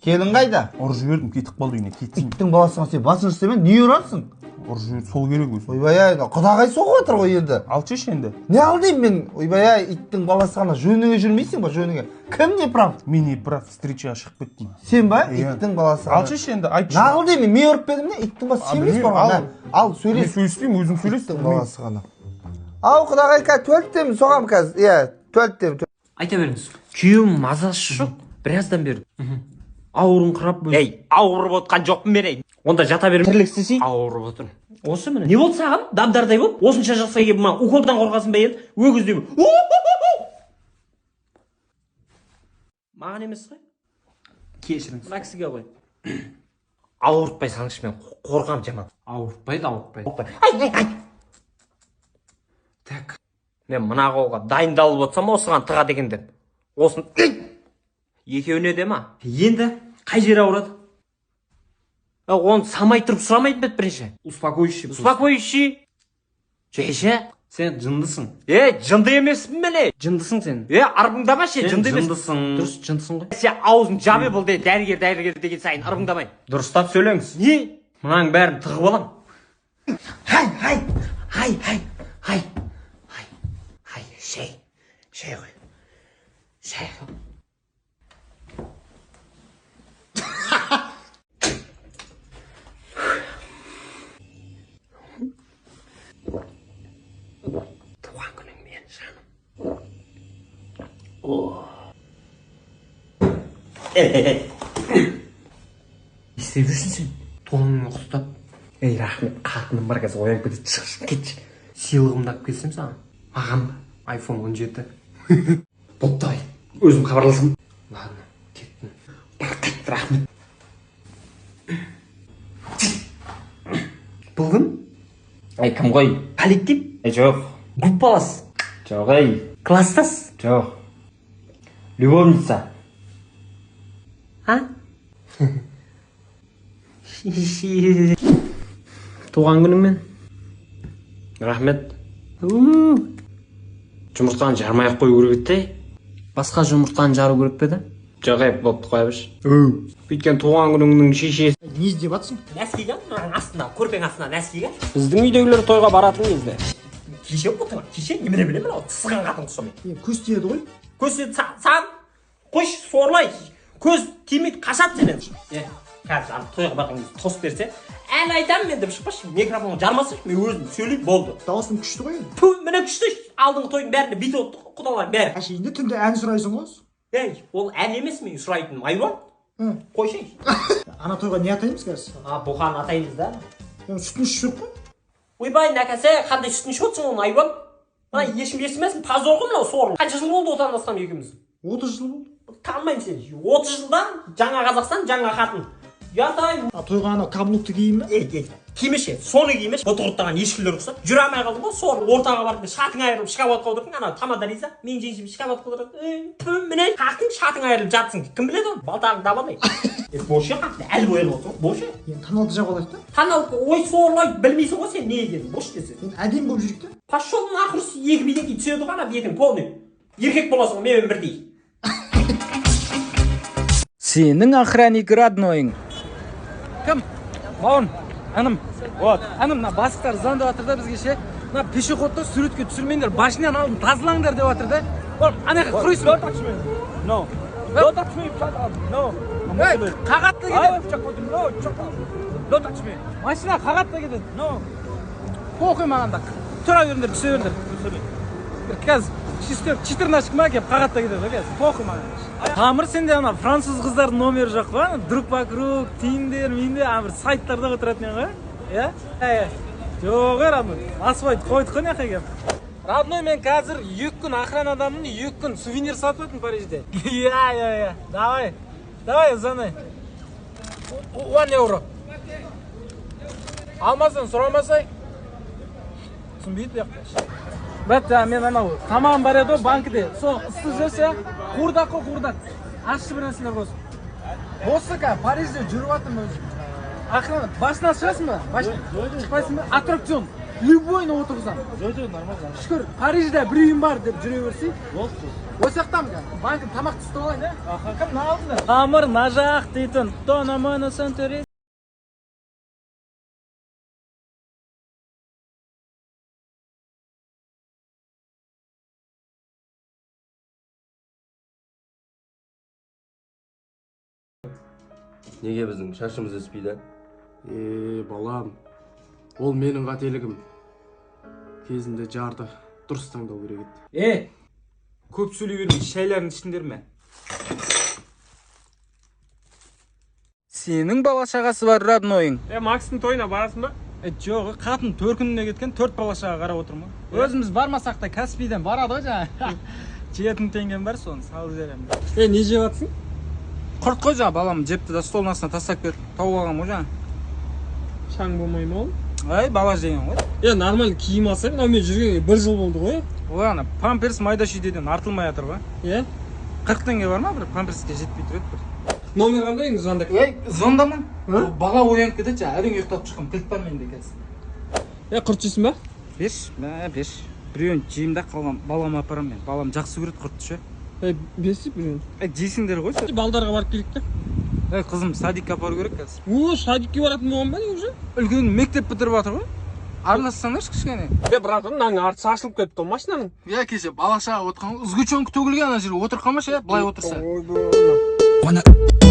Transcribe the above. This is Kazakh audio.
Келін қайда? Ұрып жібердім, кетіп қалды үйіне, кетсін. Иттің баласына, сен басын істеме, не ұрасың? Ұрып жіберді, сол керек өзі. Ойбай ай, құдағай соғып жатыр ғой енді. Алшы енді. Не ал деймін мен, ойбай ай, иттің баласы ғана, жөніңе жүрмейсің ба, жөніңе? Кім не прав? Мен не прав, встречаға шығып кеттім. Сен ба? Иә. Иттің баласы ғана. Алшы енді, айтшы. Нағыл деймін, мен ұрып па едім не? Иттің баласы сен емес білмеймін, ұрған, ал. ә? Ал, Мен сөйлес. сөйлеспеймін, өзің сөйлес. Иттің баласы ғана. Ау, құдағай, қазір туалеттемін, соғамын қазір. Иә, туалеттемін. Айта беріңіз. Күйеуім мазасы жоқ, біраздан бері ауырыңқырап. Ей, ауырып отқан жоқпын мен, ей. Онда жата берме. Тірлік істесей. Ауырып отырмын. Осы міне не болды саған, дамдардай болып осынша жасқа келіп, мына уколдан қорқасың ба енді, өгіздей болып? Маған емес қой. Кешіріңіз. Мына кісіге ғой. Ауыртпай салыңызшы, мен қорқамын жаман. Ауыртпайды, ауыртпайды. Ай, ай, ай. Так. Мен мына қолға дайындалып отырсам, осыған тығады екен деп. Осын екеуіне де ма? Енді қай жері ауырады? Оны самай тұрып сұрамайтын ба еді бірінші? Успокоющий. Успокоющий. Жейші. Сен жындысың. Е, жынды емеспін мен, ей. Жындысың сен. Е, ырбыңдамашы, Сен жынды емес. жындысың. Дұрыс, жындысың ғой. Сен аузын жабы бұл де, дәрігер, дәрігер деген сайын ырбыңдамай. Дұрыстап сөйлеңіз. Не? Мынаның бәрін тығып алам. Хай, хай, хай, хай, хай, хай, хай, шай, шай ғой. Шай ғой. Туған күніңмен, жаным. Не істеп жүрсің сен? Туған күніңмен құттықтап. Ей, рахмет, қатыным бар, қазір оянып кетеді, шық, шық, кетші. Сыйлығымды алып келсем саған. Маған ба? iPhone 17. Болды, давай, өзім хабарласамын. Ладно, кеттім. Бар, кет, рахмет. Бұл кім? Ай, кім ғой? Коллектив? Ей, жоқ. Группалас? Жоқ, ей. Класстас? Жоқ. Любовница. А? Туған күніңмен. Рахмет. Жұмыртқаны жармай ақ қою керек еді де. Басқа жұмыртқаны жару керек пе еді? Жоқ, ей, болыпты, қоя берші. Өйткені туған күніңнің шешесі. Не іздеп жатсың? Нәскиге, мынаның астына, көрпенің астына нәскиге. Біздің үйдегілер тойға баратын кезде. Кеше отырмын, кеше немене білемін, мынау тысыған қатын құсамай. Е, көз тиеді ғой. Көз тиеді, саған қойшы, сорлай. Көз тимейді, қашады сенен. Е, қазір ана тойға барған кезде тост берсе, ән айтамын мен деп шықпашы, микрофон жармасайшы, мен өзім сөйлеймін, болды. Дауысың күшті ғой енді. Пу, міне күшті, алдыңғы тойдың бәрінде бүйтіп отты ғой, құдалар бәрі. Әшейінде түнде ән сұрайсың ғой. Ей, ол ән емес мен сұрайтыным, айуан. Қойшы. Ана тойға не атаймыз қазір? А, бұған атаймыз да. Сүтін ішіп жүріп қой. Ойбай, нәкәсе, қандай сүтін ішіп отырсың оны, айуан? Мына ешкім естімесін, позор ғой мынау, сорлы. Қанша жыл болды отандасқан екеуміз? 30 жыл болды. Танымаймын сені. 30 жылда жаңа Қазақстан, жаңа қатын. Ұят-ай. А тойға анау каблукты киейін ба? Ей, ей, кимеші, соны кимеші. Бұты құрттаған ешкілер ұқсап, жүре алмай қалдым ғой, сорлы. Ортаға барып шатың айырылып шкаф отырдың, ана тамада Риза, мен жеңшім шкаф отырады. Ей, пү, міне, қақтың шатың айырылып жатсың. Кім біледі оны? Балтағыңды таба алмай. Е, бошы қақты, әлі боялып отырсың, бошы. Енді тоналды жағып алайық та. Тоналды, ой, сорлы, білмейсің ғой сен не екенін, бош десе. Енді әдемі болып жүрейік та. Пошел нахуй, екі биден кейін түседі ғой ана бетің полный. Еркек боласың ғой, менімен бірдей. Сенің охранник роднойың. Кім? Бауырым, інім. Вот. Інім, мына бастықтар звондап жатыр да бізге ше. Мына пешеходты суретке түсірмеңдер, башняның алдын тазалаңдар деп жатыр да. Барып, ана жаққа құрайсың. Don't touch me. No. Don't touch me. Shut up. No. Ей, қағады да кетеді. No, don't touch me. Машина қағады да кетеді. No. Похуй маған да. Тұра беріңдер, түсе беріңдер. Бір қазір чисто четырнашка ма келіп қағады да кетеді ғой қазір. Похуй маған. Тамыр, сенде ана француз қыздардың номері жоқ қой, ана друг вокруг, Тиндер, Миндер, ана бір сайттарда отыратын едің ғой, иә? Иә. Жоқ, ей, родной, насыбайды қойдық қой мына жаққа келіп. Родной, мен қазір 2 күн охранадамын, 2 күн сувенир сатып жатырмын Парижде. Иә, иә, иә. Давай, давай, звони. 10 евро. Алмасаң, сұрамасай. Түсінбейді бұл жақта. Брат, жаңа мен анау тамағым бар еді ғой банкіде. Сол ыссы жесе, қуырдақ қой, қуырдақ. Ащы бір нәрселер қосып. Осы қазір Парижде жүріп жатырмын өзім. Охрана, башына шығасың ба? Башына шықпайсың ба? Аттракцион. Любойны отырғызамын. Жоқ, жоқ, нормально. Шүкір, Парижде бір үйім бар деп жүре берсей. Осы жақтамын қазір. Банктен тамақты ұстап алайын, ә? Кім мына алдында? Тамыр мына жақ дейтін. Неге біздің шашымыз өспейді? Е, балам, ол менің қателігім. Кезінде жарды дұрыс таңдау керек еді. Е, көп сөйлей бермей, шайларын ішіңдер ме? Сенің бала шағасы бар, роднойың. Е, Макстың тойына барасың ба? Е, жоқ, қатын төркініне кеткен, төрт бала шаға қарап отырмын. Өзіміз бармасақ та Каспийден барады ғой жаңа. 7000 теңгем бар, соны салып жіберемін. Е, не жеп жатсың? Құрт қой жаңа балам жепті да столдың астына тастап кетіп, тауып алғанмын ғой жаңа. Шаң болмай ма ол? Ай, бала жеген ғой. Е, нормально киім алсаң, мынау мен жүргенге бір жыл болды ғой. Ой, ана памперс майда шүйдеден артылмай жатыр ғой. Е? 40 теңге бар ма бір памперске жетпей тұр еді бір. Номер қандай енді звондап? Ей, звондаман. Бала оянып кетеді жаңа, әрең ұйықтап шыққым, кілт бар менде қазір. Е, құрт жейсің ба? Берші, мә, берші. Біреуін жеймін да қалған балама апарамын мен. Балам жақсы көреді құртты ше. Е, берші біреуін. Е, жейсіңдер ғой сол. Балдарға барып келейік та. Ей, қызым садикке апару керек қазір. О, садикке баратын болған ба не уже? Үлкен мектеп бітіріп жатыр ғой. Аралассаңдаршы кішкене. Е, братан, мынаның арты шашылып кетті ғой машинаның. Иә, кеше бала шаға отырған сгущенка төгілген ана жерге отырып қалмашы, иә, былай отырса. Ойбай.